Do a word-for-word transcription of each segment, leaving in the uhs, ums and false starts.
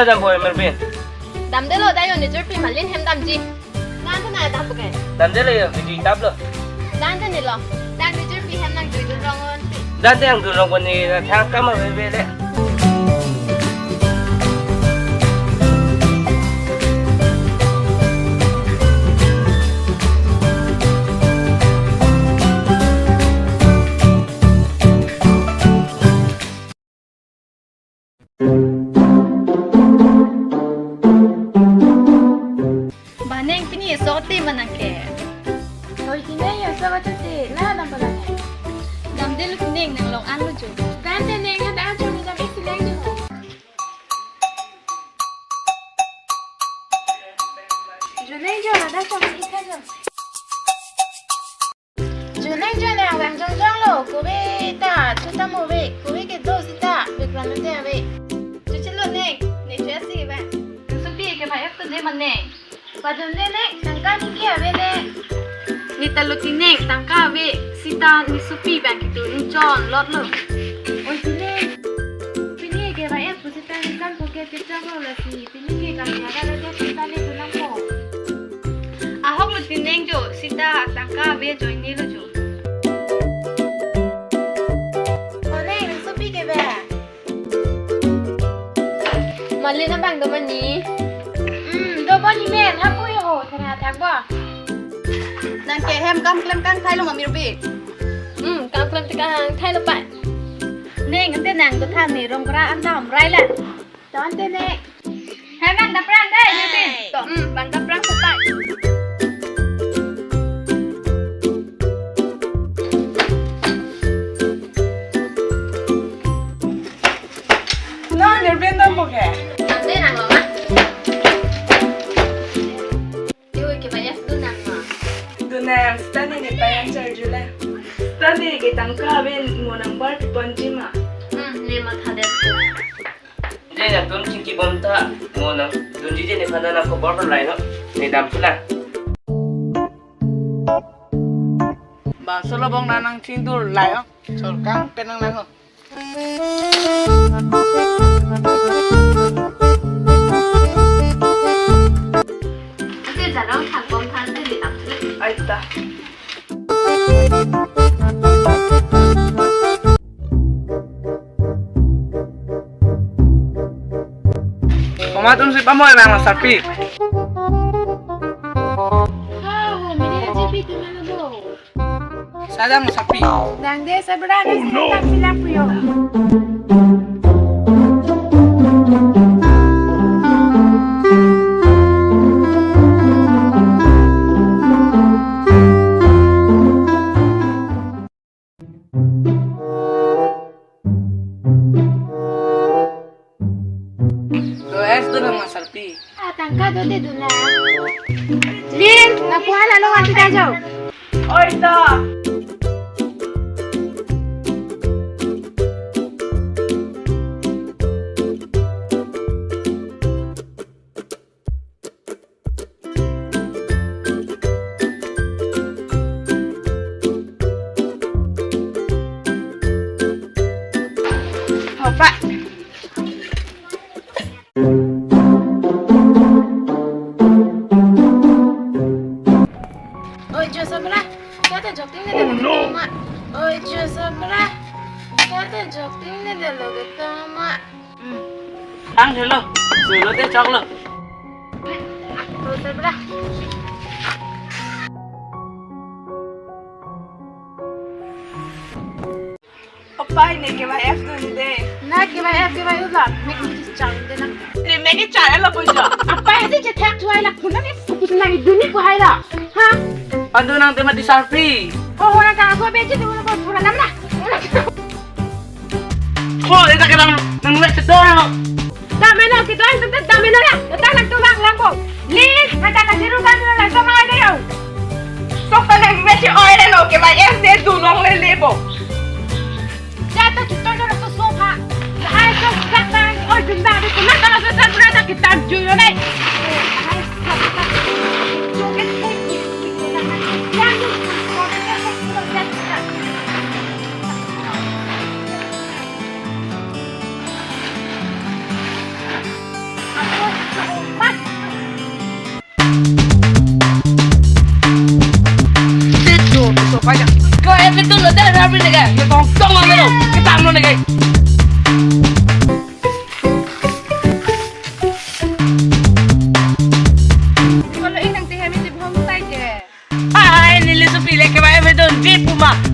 Dampo Mirbin. Damdelo, dak yo nejirpi Malin hem damji. Dan ta na dampo ke. Damdelo yo, video tap lo. Dan ta ne lo. Dak nejirpi hem nangjuidun rong-un. Dan ta nangdun rong-un ne, thang kam aveve le. Ba neng, pini eso te ma nang ke. Oi, tineng, eso ka te, na dampo la neng. Damdelo tineng, nang long-an lo jo. Dan tineng, hadak ajo ne dam-ik si lang jo. Jo neng jo, hadak chok si ik tha jo. Jo neng jo, nang vang jongjong lo, kove ta, chuta mo ave, kove kedo sita, background te ave. Chuche lo neng, ne chua si ba. Sopi ke ba ek to de ma neng. Padun de neng, tangka ne ke ave neng. Ne ta lo tineng, tangka ave, sita ne sopi bang kitu ne chon lot lo. Oi tineng. Pini ke ba ek pusita ne kan poke pecah lo lasi. Pini ke kami ada lagi sita le dunang po. Ahok lo tineng jo, sita tangka ave join ne lo jo. O neng, nang sopi ke ba? Malin abang do ma ne? Hmm, do bo ne men, hapu yo ho, thang athak bo. Nang ke hem kam klem kangthai lo ma Mirbin? Hmm, kam klem te kangthai lo pa. Neng, ante nang do than ne rong kra an dam rai la. Ton te ne. Hai bang dapran dei, Mirbin. To, hmm, bang dapran sepai. No, Mirbin dampo ke. Ante nang lo ma. Yo, ke ba F dunang ma. Dunang, sita ne ne payang charge le. Sita ne ke tangka ave mo nang bar ponji ma. Hmm, ne matha det. Je nangtum chingki bom ta, mo nangdunji je nephan nangkobor lai lo, ne dam thu lang. Ba solo bong na nangchingdur lai lo, sorkar penang lang lo. Ante jarong thang bom thang te ne dam thu. Ai ta. Komat atum si pamoi bang ma sarpi. Hau, mini aji pi tu mana do? Sadang ma sarpi. Dang de sabra na. Oh, no. Sita silap yo. Do es do lang ma sarpi. Ah, tangka do te do na. Lin, na puan alo wanti ta jo. Oi ta. Hopa. Oi, jo sabra. Kata jokting ne dalo ketama. Oi, jo sabra. Kata jokting ne dalo ketama. Hmm. Ang hello. Sulo te choklo. Oi, sabra. Apai ne ke ba F dun de. Na ke ba F ke ba ula. Mek ni chang de na. Re mek ke chang la bojo. Apai ati je thak thuai la kuna ne. Kutus na ni duni ko hai la. Ha? Andu nang tema di sarpi. Oh, orang kang aku beji tu pura pura lam na. Ko eta ke nang nang mek ke do. Dam mena ke doan tentang dam mena ya. Datang nang tulang lang bo. Li, kata ka jiru kan lang sama ada yo. Sok ta nang mesi oi le lo ke ba F de du nong le le bo. Jata chuton na to so pha. Hai so sak ta oi dun ba de ko na ta so sa pura ta kitam ju yo nei. Hai so sak ta. Jo ke thek ni ko na. Ya ni ko na.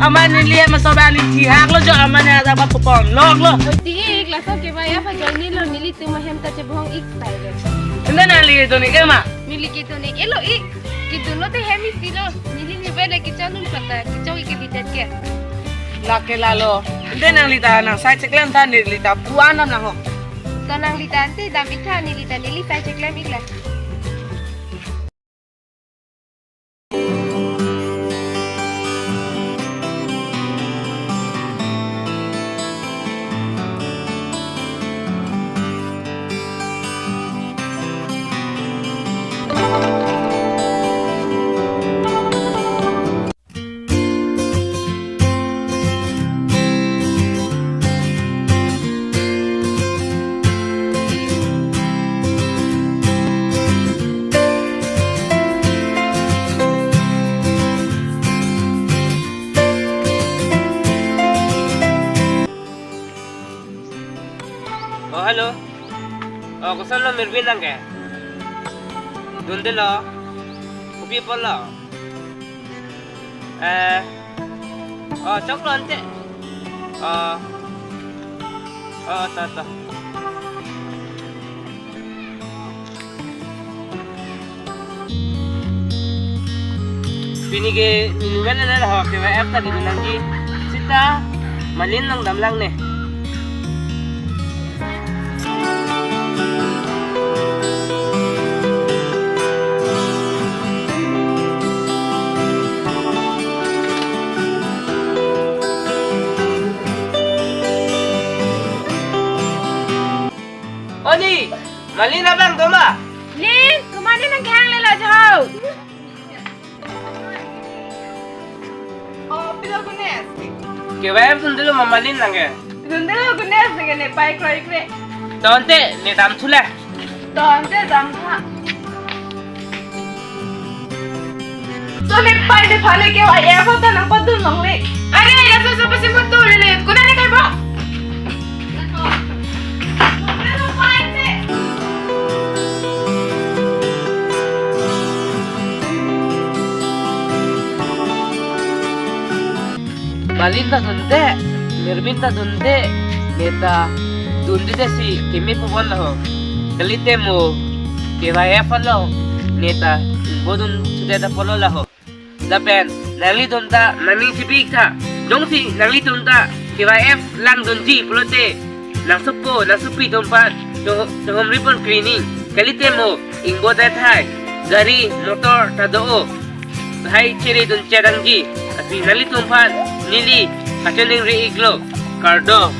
Amat neli hem aso bang neli thihak lo jo, amat ne ada bat kupon lok lo. Oi, ti ik, laso K Y F ajoine lo, nelitum ahem ta chebong ik style lo. Ante nangli dun ik ma? Neli kedun ik-e lo ik. Kedun lote hem isi lo. Neli nive le kechanun pata, kechok ik ke bidat ke. Lake lalo. Ante nangli ta nang sai cheklem ta neli ta puan nam nang ho. To nangli ta ante dam ik tha, neli ta neli sai cheklem ik la. Oh, hello. Oh, koson lo Mirbin nang ke? Dundelo. Kopi apotlo? Eh. Oh, choklo ante. Oh. Oh, to, to. Pini ke nini vel le ho K Y F ta kedun nangji. Sita Malin along damlang ne. O ni, Malin abang do ma? Lin, komat ne nangkehang le lo jo. Oh, pilo Gunesh? K Y F dundelo ma Malin nang ke? Dundelo Gunesh nang ke, ne pai kroikre. To ante ne dam thu le. To ante dam tha. To ne pai ne phale K Y F ta nangpadun longle. Are, laso so pasi mutu le le. Kuna ne kai bo? Malin ta dunde, Mirbin ta dunde, ne ta dunde si keme pu bon lo ho. Kalite mo, K Y F along, ne ta bodun sudah ta polo lo ho. Lapen nanglitum ta nangning chipi ik tha. Jongsi nanglitum ta K Y F langdunji pulote, nangsopo nangsopi atum aphan cho-, chohom ripon cleaning. Kalite mo ingbo det hai, gari motor ta do-o. Hai chiri dun chedangji. Lasi nanglitum aphan neli kachiningri iklo. Kardom.